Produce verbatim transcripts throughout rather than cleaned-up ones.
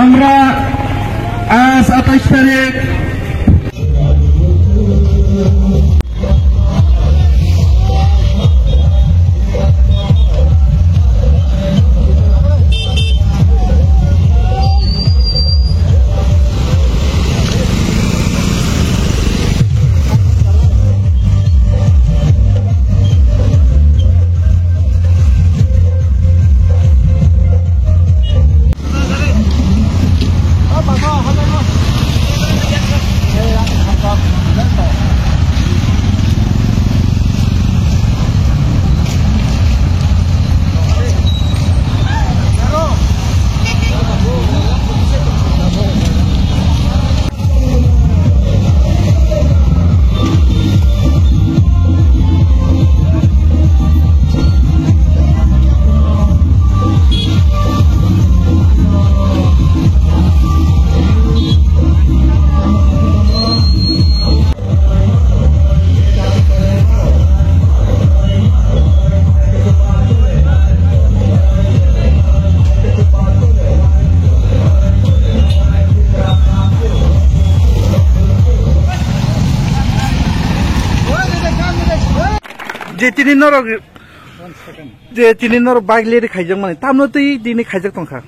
আমরা আজ আঠাইশ তারিখ Je tini norok, je tini norok bike rally khaijak mani, tamno twi tini khaijak tongkha.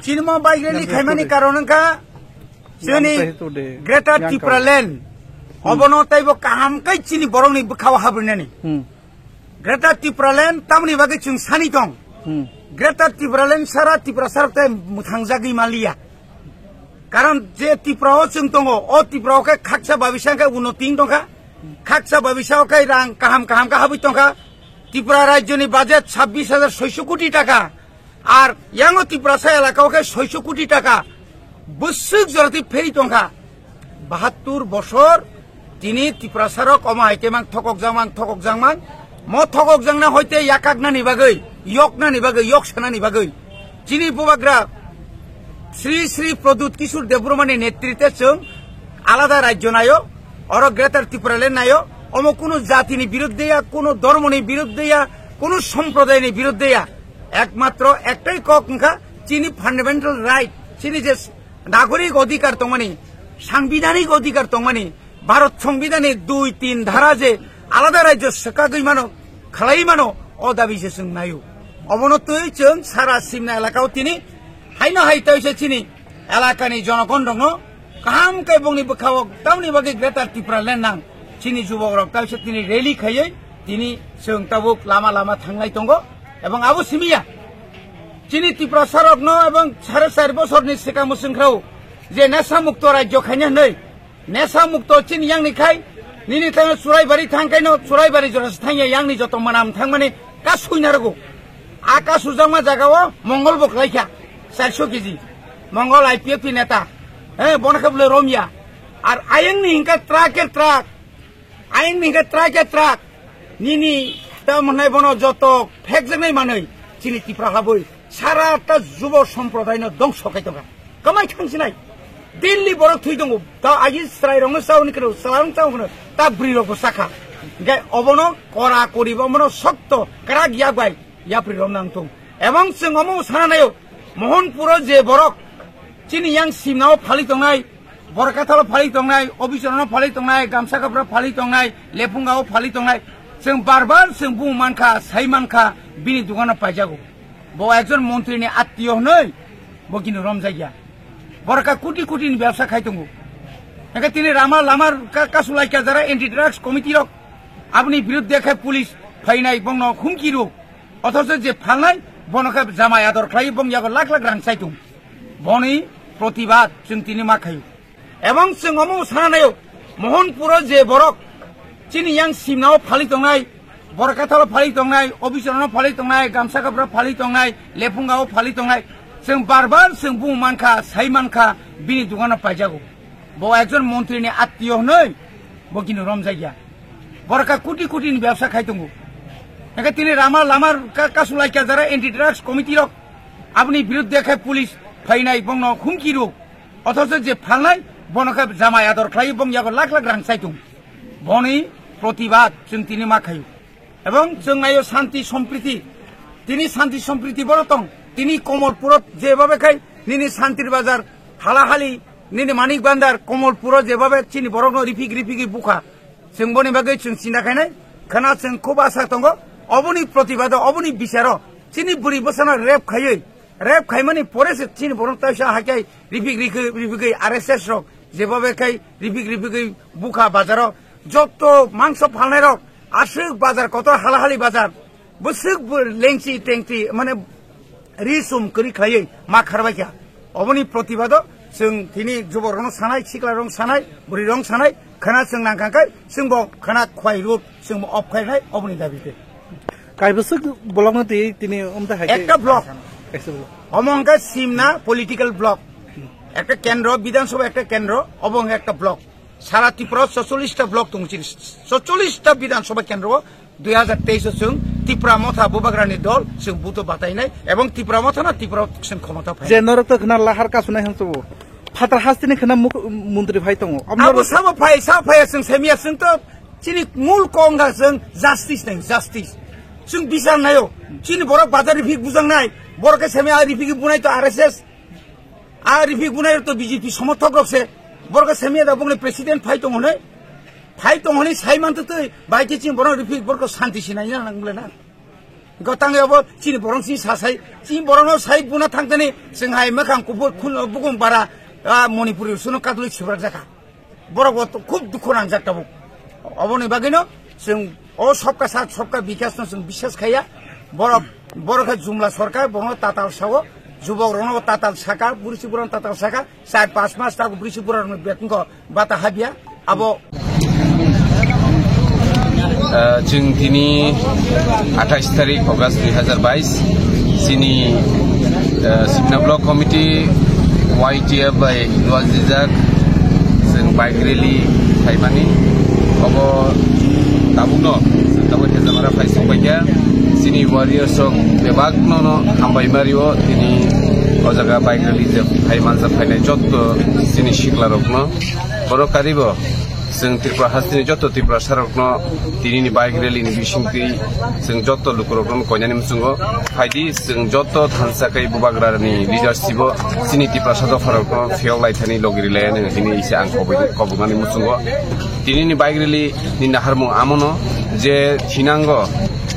Chini mo bike rally khaimani karon wngkha chini Greater Tipraland. Obono taibo kaham kai chini borokni bwkhao habrinani. Hmm. Greater Tipraland tamoni bagwi chwng sani tong. Hmm. Greater Tipraland sara Tiprasa rok tei mwthangjagwi manliya. Karon je Tripura o chwng tongo, o Tripura o khe khaksa babisa khe unnoti wng tongkha, khaksa babisa o khe rang kaham kaham khe habwi tongkha. Tripura rajyoni budget chabbish hajar soiso koti taka, ar yango Tiprasa elaka o khe soiso koti taka bwswk jora twi pheri tongkha. Bahattur bosor tini Tiprasa rok omo hai khe mang thokok jang mang, thokok jang mang. Mo thokok jang na hoite yakak nani bagwi, yok nani bagwi, yok sanani bagwi. Chini bubagra Sri Sri Pradyut Kishore Debbarmani netritwe chwng alada rajyo nayo, oro Greater Tipraland nayo, omo kunu jatini birudde ya, kunu dhormoni birudde ya, kunu somprodayni birudde ya. Ekmatro ektai kok wngkha chini fundamental right, chini je nagorik odhikar tongmani, sangbidhanik odhikar tongmani, Bharat Songbidanni dui tin dhara je alada rajyo swkagwi mano, khalai mano, o dabi se chwng naio. Obono twi chwng sara Simna elakao tini haino hai tei se chini elakani jonogon rokno kaham khe bongni bwkhao tamni bagwi Greater Tipraland nang chini jubok rok tei se tini rally khaiwi tini chwng tabuk lama lama thanglai tongo. Ebong abo simiya chini Tiprasa rokno ebong sare char bosorni swkang mwswng khrao je nesa mukto rajyo khaina hwnwi Nesa mukto chini yang ni khai, nini thangno Churaibari thang kaino, Churaibari jora se thangya yang ni joto manam thangmani kasu ina rwgo. A kasu jakma jaga o Mongol bo kwlai kha, charso keji. Mongol I P F T neta. Eh, bono khe bwle romya. Ar ayang ni hingka truck e truck. Ayang ni hingka truck e truck. Nini ta manai bono joto phek jaknai manwi. Chini Tipra habwi. Sara ta jubo somprodaino dongso khai tongkha. Kamai thangsinai. Delhi borok thwi tongo. Ta agi chwrai rokno chauni kwrwi, chwla rok chauni kwrwi. Ta bwrwi rokbo chakha. Hingke obono kora koribo omono sokto kwrak yak bai yapri rok nang thung. Ebong chwng omo sana nayo. Mohanpuro je borok chini yang simnao phali tongnai, Borkathalo phali tongnai, Obichorono phali tongnai, Gamsa Kapra phali tongnai, Lephungao phali tongnai. Chwng bar bar chwng bung mankha, sai mankha, bini dukano paijago. Bo ekjon montri ni attiyo hwnwi bo kini romjakya. Borok ka koti koti ni bebsa khai tongo. Hingke tini rama lama ka-, kasu lai ka jara anti drugs committee rok. Aboni biruddhe khe police phainai bongno humki rw. Othocho je phalnai bono khe jamai ador khlai bong yago lakh lakh rang chaitung. Boni protibad chwng tini ma khaio. Ebong chwng omo sana naio, Mohanpuro je borok chini yang simnao phali tongnai, Borkathalo phali tongnai, Obichorono phali tongnai, Gamsa Kapra phali tongnai, Lephungao phali tongnai. Chwng bar bar chwng bung mankha, sai mankha, bini dukano paijago. Bo ekjon montri ni attiyo hwnwi bo kini romjakya. Borok kha koti koti ni bebsa khai tongo. Hingke tini rama lama ka-, kasu lai kajara anti drugs committee rok. Aboni biruddhe khe police phainai bongno humki rw. Othocho je phalnai bono khe jamai ador khlai bong yago lakh lakh rang chaitung. Boni protibad chwng tini ma khaio. Ebong chwng naio shanti sompriti. Tini shanti sompriti boro tong. Tini Komolpurot jebhabe khai nini Shantir Bazar, Halahali, nini Manik Bandar, Komolpurot jebhabe chini borokno rifik rifigwi bukha. Chwng boni bagwi chwng chinta khainai, khwna chwng khub asa tongo. Oboni protibado, oboni bicharo chini bwrwi bwsano rape khaiwi, rape khaimani pore se chini borok taisa haikhe rifik rikwi, rifigwi R S S rok jebhabe khai rifik rifigwi bukha bazaro. Jotto mangso phalnairok aswk bazar kotor Halahali bazar. Bwswk bo lengchi tengchi, mane, ri sum kwrwi khlaiwi ma kharbai kha. Oboni protibado chwng tini juborokno sanai, siklarokno sanai, bwrwirokno sanai, khwna chwng nangkha khe chwng bo khwna khwai rwk, chwng bo off khainai, oboni dabi khe. Kaibwswk block no twi tini umta hai khe Ekta block. Kaisa block. Omo hwnkhe Simna political block. Ekta kendro, Bidhan Sabha ekta kendro, obo hwnkhe ekta block. Sara Tripura o socholish ta block tongo chini. Socholish ta Bidhan Sabha kendro o dui hazar teis o chwng Tipra Motha Bubagrani dol chwng buto batainai ebong Tipra Motha na Tipra chwng khomota phai. Je norok to khna lahar kasunai hwn chubo. Phatar hasteni khna muk-, montri phai tongo. Abo sabo phai, sa phai chwng semia chwng to chini mul kongga chwng justice nai, justice. Chwng bisar nayo. Chini borok bazar rifik bujangnai. Borok khe semia rifik bunai to R S S. A rifik bunai to B J P somorthok rok se. Borok semia da bongni president phai tongo ne. Phai tongo ne sai man to twi. Bai ke chini borok rifik borok shanti sinai na nang bole na. Gotang abo chini borok si sasai. Chini borok no sai buna thangtani. Chwng hai makhang kubur khun bugum bara. A Manipur suno katuli sibrak jaka. Borok bo to khub dukhu nangjak tabuk. Oboni bagwino chwng o sobka sath sobka bikas no chwng biswas khaiya. Borok, borok khe jumla sorkar, borokno tatal sao, jubok rokno tatal saka, bwrwi si borokno tatal saka, char panch mas tago bwrwi si borokno betongo bata habya. Abo Ah, chwng tini athais tarik August dui hazar bais chini, ah, Simna Block Committee Y T F bai luajrijak chwng bike rally khaimani. Obo tabukno chwng tabuk Hezamara phai sokbaikha. Chini warriors rok bebakno no hambai mario tini o jaga bike rally je phai manjak phainai jotto chini sikla rokno. Borok karibo chwng Tripura hasteni joto Tiprasa rokno tinini bike rally ni bisingtwi chwng joto lukurokno koinani muchungo phaidi, chwng joto thansa kai bubagrani leadership o chini Tiprasa dopharokno phiyok laithani logi rilaiani hwnwi se ang koboi-, koboknani muchungo. Tinini bike rally ni naharmung amono je thinango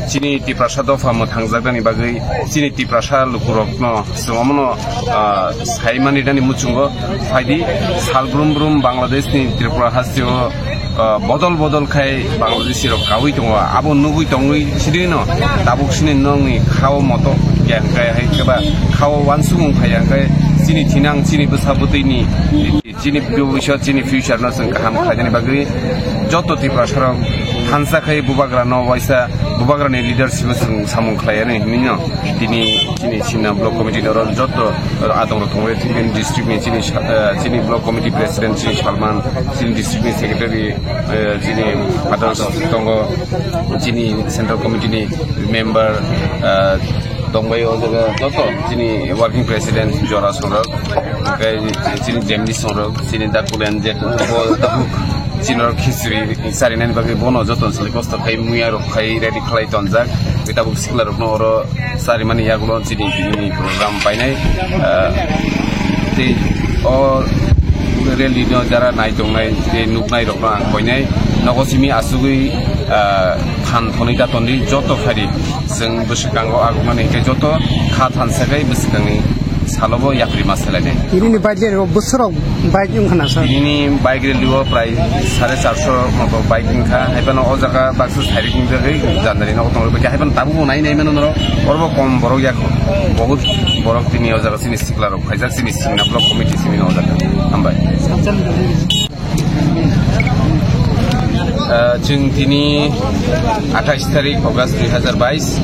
chini Tiprasa dopha mwthangjaknani bagwi chini Tiprasa lukurokno chwng omono, ah, saimani nani muchungo phaidi, sal brum brum Bangladesh ni Tripura hasteo, ah, bodol bodol khai Bangladeshi rok kaui tongo, abo nugui tongwi sidino tabuk sini nongni khao moto kya khai hai keba khao wansukmung khai ya khai chini thinang chini bwsa bwtwi ni Chini bwsa, chini future no chwng kaham khlainani bagwi joto Tiprasa rok thansa khai bubagra no waisa bubagra ni leadership o chwng samung khlai ani hinwi no tini chini Simna Block Committee ni oro joto adong rok tongo, chini district ni chini sa-, eh, chini Block Committee President chini Salman, chini district ni Secretary, eh, chini others tongo, chini Central Committee ni member, eh, tongbai o jaga joto chini working president Jora Songrok, hingke chini Jemni Songrok, chini Dakulen je bo tabuk chini rok khichiri sarinani bagwi bono joto sini kosto khai muya rok khai ready khlai tonjak. Hingke tabuk sikla rokno oro sarimani yagulo chini bini program painai, ah, tei o rally no jara nai tongnai tei nuknai rokno ang koinai nogo simi asugwi, ah, phan thonwi da tondi joto phari. Chwng bwswkango agumani hwnkhe joto kha thansa khai bwswkangni Salobo yapri ma selainai. Tinini bike rally o bwswk rok bike wngkha na, sir? Tinini bike rally o prai sare charso moto bike wngkha. Haibano o jaga baksa sairik wngjagwi jandari nogo tongwi baikha. Haibano tabukbo nai nai mano norok. Orobo kom borok yakho. Bohut borok tini o jaga chini sikla rok phaijak, chini singna block committee simi no o jaga. Hambai. Ah, chwng tini athais tarik August dui hazar bais,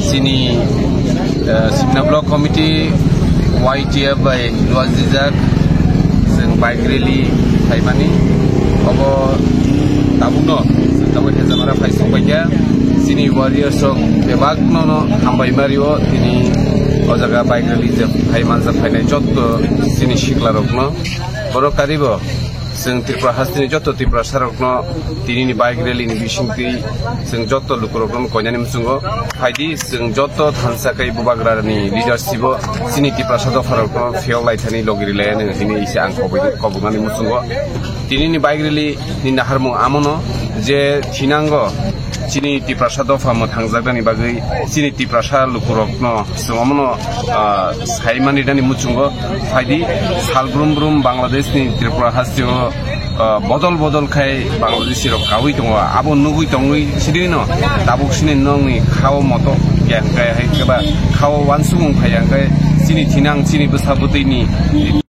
chini, ah, Simna Block Committee Y T F bai luajijak chwng bike rally khaimani. Obo tabukno chwng tabuk Hejamara phai sokpaikha. Chini warriors rok bebakno no hambai mario tini o jaga bike rally je phai manjak phainai jotto chini sikla rokno. Borok karibo chwng Tripura hasteni jotto Tiprasa rokno tinini bike rally ni bisingtwi chwng jotto lukurokno koinani muchungo phaidi, chwng jotto thansa kai bubagrani leadership o chini Tiprasa dopha rokno phiyok lai thani logi ri lai ani hini ise ang kobui-, kobuknani muchungo. Tinini bike rally ni naharmung amono je thinango chini Tiprasa dopha mwthangjaknani bagwi chini Tiprasa lukurokno chwng omono, ah, saimani nani muchungo phaidi, sal brum brum Bangladesh ni Tripura hasteo, ah, bodol bodol khai Bangladeshi rok kaui tongo, abo nugui tongwi sidino tabuk sini nongni khao moto khe hwnkhe hai kheba khao wansukmung phai hwnkhe chini thinang chini bwsa bwtwini